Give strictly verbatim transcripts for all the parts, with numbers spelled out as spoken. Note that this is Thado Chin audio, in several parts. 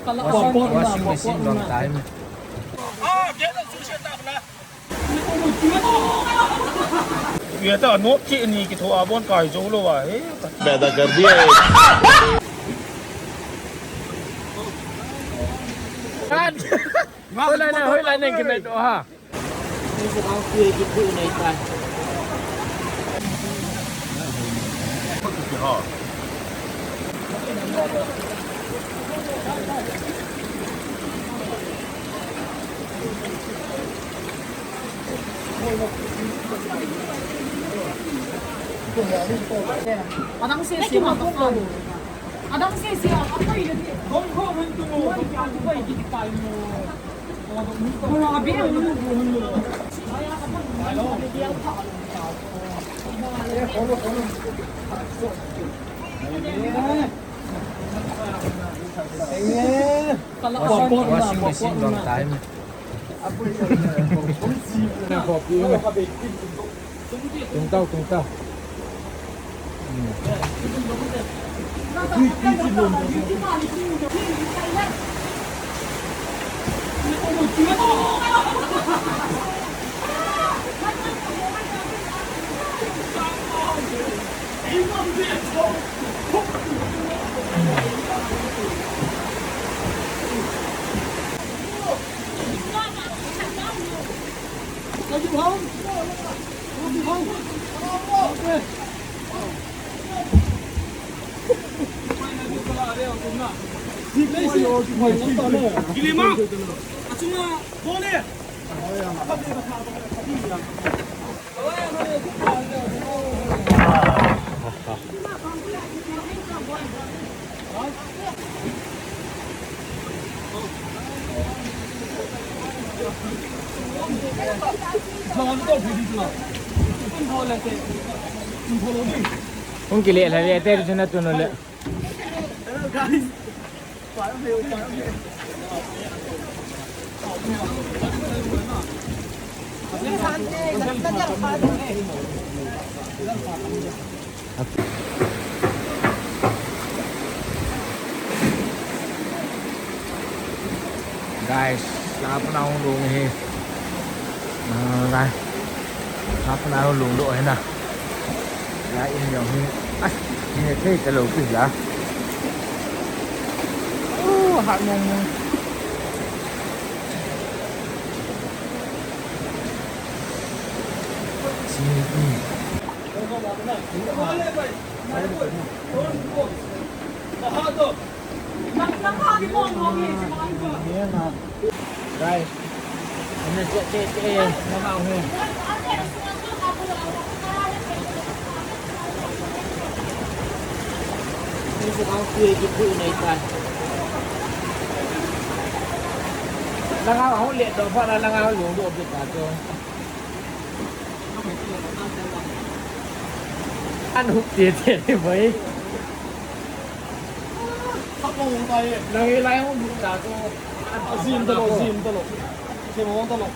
Washing, washing machine dong tai. Ye ta nok ki ni ki tho abon kai jo lo wa he. Paida kar diya hai. Hoi lai na, hoi lai na ki mai to ha. Adang sese ma to. Adang sese a, a koi le. Gong ko mun tu mo. Koi ki kai mo. Washing, washing machine dong tai. Tung tau, tung tau. Gilima, achunga, bole. Hung kile la le te jana tu no le. Guys, lap na hung lung hi. Ah, guys. Lap na hung lung doh hi na. La in jong hi. Ah, ni thei ta lou pi la. Oh, hat mong mong. Guys, Langa hung le do pha la langa hung lung do pi ta to. An huk te te ni bai. Langa lai hung huk ta to. Azin ta lo, azin ta lo. Ke mo ta lo.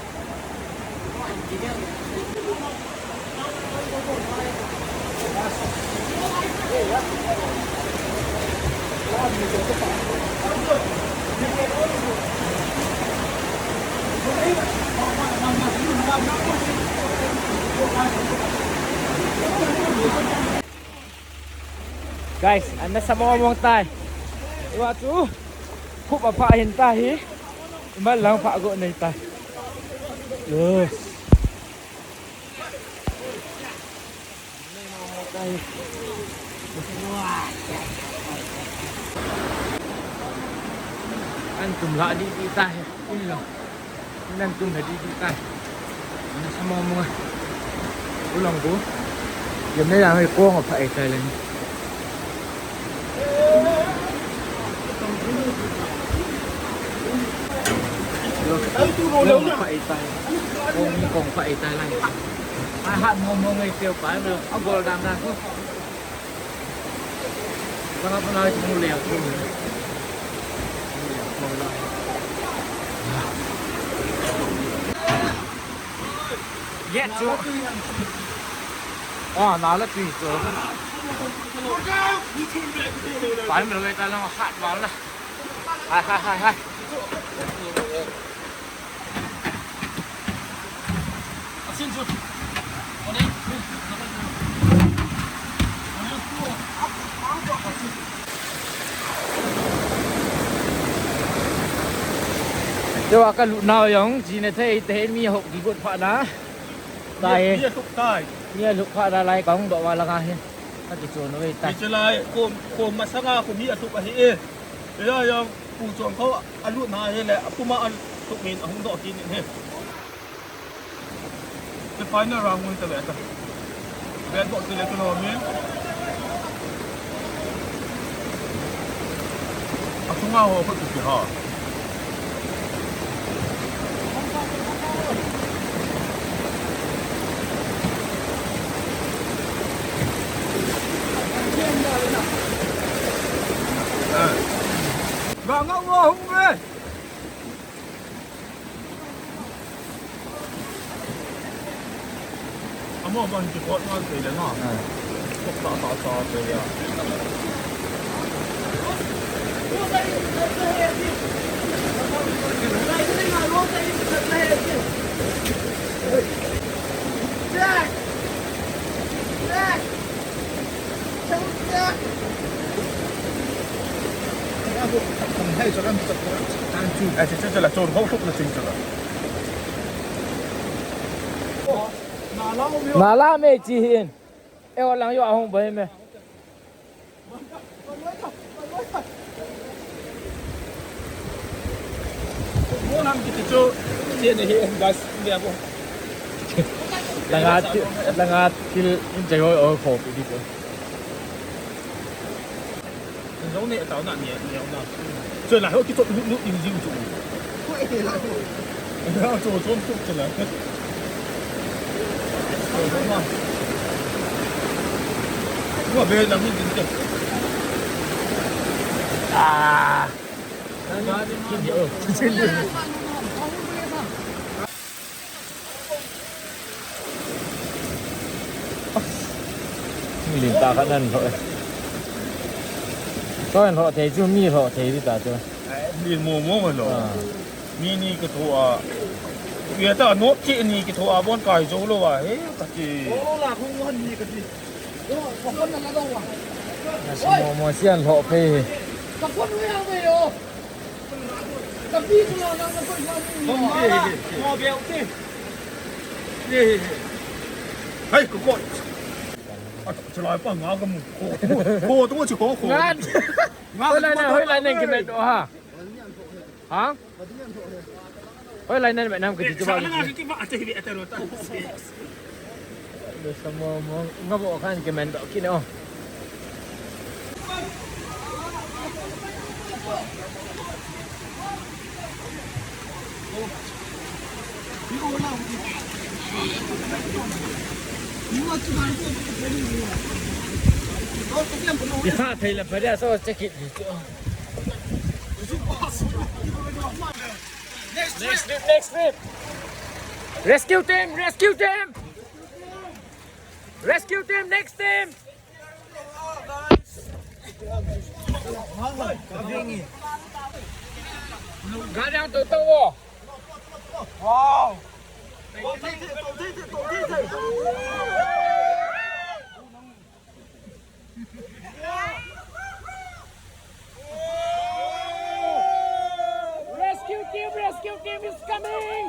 Guys, ana sa mong mong tai. Wa chu. Khup a pha hin ta hi. Ima lang pha go nei ta. Yes. An tum la di di ta hi. Ui lo. Nan tum la di di ta hi. Ana sa mong mong. U long bu. Yam nei la hoi kong a pha e tai leng. Kong pha e tai. Kong, kong pha e tai leng. A hat mong mong e teu pa lo. A gol dang dang ko. Bang apa lai mong le ko. Ye chu. Ah, na la tui chu. Pai mi lo ta long hat ma la. Hai, hai, hai, hai. Tua ka lut nau jong, jing le thei te mi hok kigot pha na. Tai. Mi, mi a hluk tai. Mi a hluk pha na lai kong doh va langa hi. Ka kichon ve tai. Hiche lai, kom, kom masanga kom hi a hluk ahi e. Ila jong, pu chong kho a lut na hi le, a puma a hluk min a hung doh kit in hi. Te final round ngun te ve ta. Vet bok te le ke lo min. A chunga ho ko ti ha. Ba nga wo hung ve. Amo ban kipot ngal thei le na. Ah. Kok ta ta ta thei le. Jack! Jack! Nala me chi hin. E o lang yo ahung bai me. Mo lam kiti chu, che ne hi, gas, ne bo. Langa thil, langa thil in chai hoi, oi, kho pi di ko. Zong ne tao na ne, ne na. Chu la ho ki chu lu, lu in jing chu. Ko e la. Ina chu chu chu chu la. Wa be la min din ke. Ah. Lim ta khat nan lhoh e. Choi lhoh thei chu mi lhoh thei di ta chu. Lim mo mo lo. Ah. Mi ni ka tho a. Ye ta no ki ni ki tho a bon kai jo lo wa he ka ti. O la hung hon ni ka ti. Mo mo sian lhoh phei. Ka phone ya ve yo. Hai, ka kot. A, chalai pa nga ka mu. Ko, ko, ko, tu chi ko, ko. Ngan. Nga. Hoilai na, hoilai na kimen doh ha. Ha? Hoilai na, men nam kiti chu ba. Sa na nga kiti ba, ate bi ate ro ta. Samo mo, nga bo khan kimen doh kine o. Iha thei la pharia so check it. Next trip, next trip. Rescue team, rescue team. Rescue team, next team. Gari ang tutu mo. Wow. Rescue team, rescue team is coming!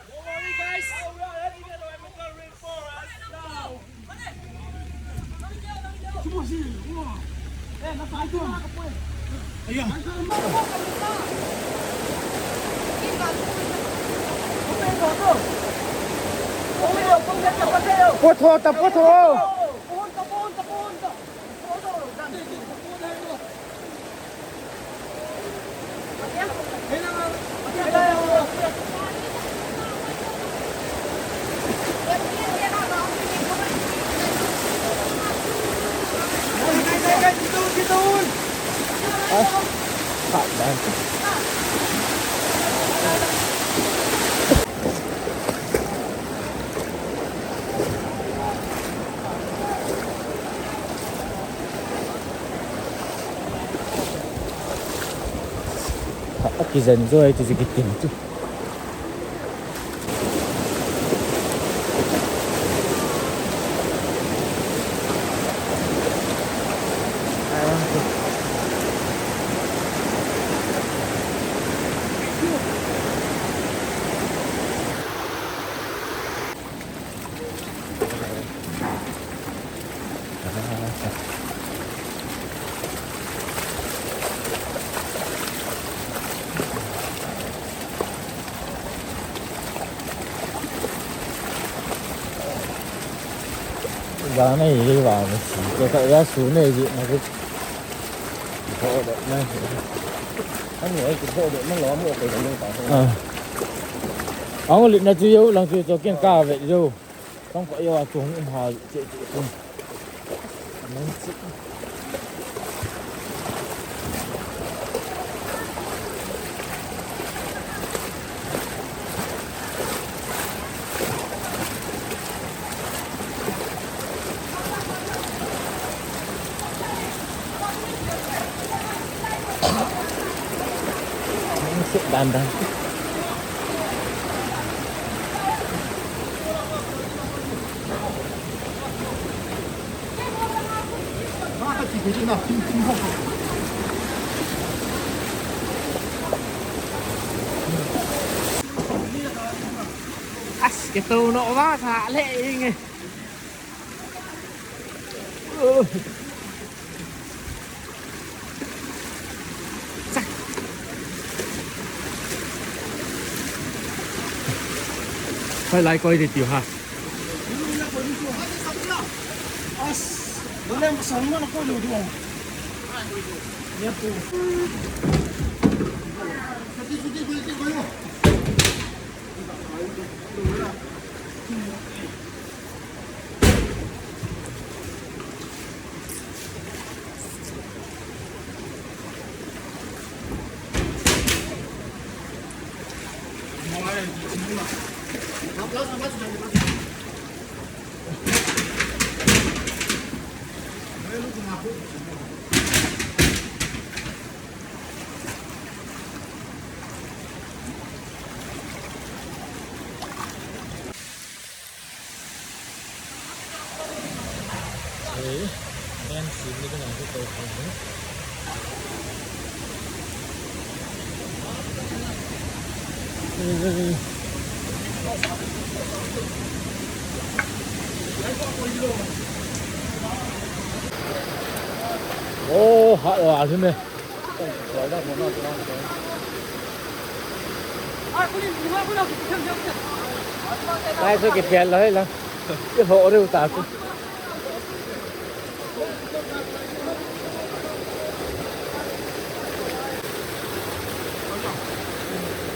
Don't worry, guys. Puto, ta puto. Jen jo ai chu kitin chu. Jan a hi vang si, ko ka ya su ne ji na ku. Ko do na. Ani ai ko do na lo mo ko do ta. Ah. Ang ulit na chu yo lang chu cho ken ka ve yo. Tong ko yo a chung in ha che che chung. Mun chi. Sit dan dan. As, kitou no va sa le inge. Hoi lai koi di tiu ha. Oh, hot lah sini. Ai, so kiphel lou hi la. Kiho reu ta chu.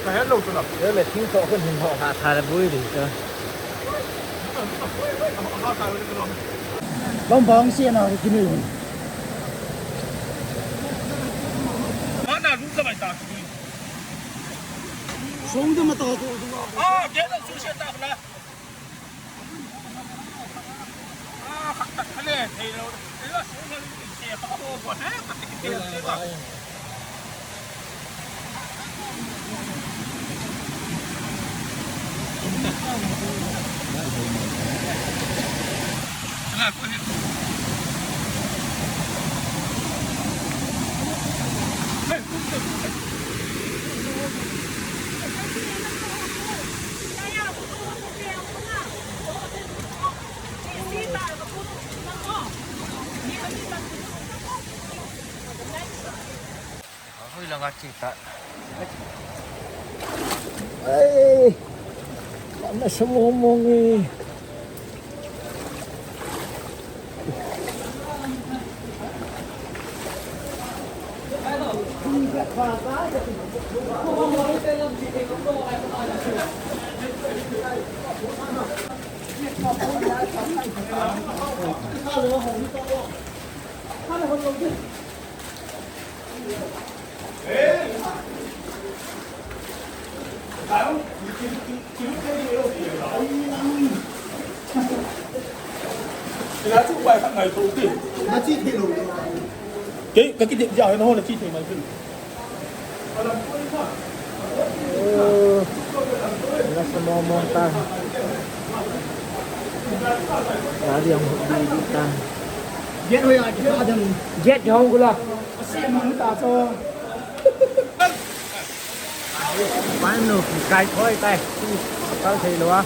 Ka hello tu la. Yo le thing so khun hin ho ha tha le bui di ka. Bang bang si na ki ni. Mana lu sa mai ta. Song de ma ta ko. Ah, ke na su se ta na. Ah, khat tak ka le thei lo. Thei lo, song lo, se ka ho ko he, ka ti ke se ba. Hoi langa che ta. Ai, na sa mong mong e. Kei, ka kidip dia, na ho na chi thei mai pin. Oh, nasa momong ta. Gari ang hudi di ta. Get ho ya, get ho dem. Get ho gula. Asi mo ta so. Panu kai thoi tai. Kal thei lo a.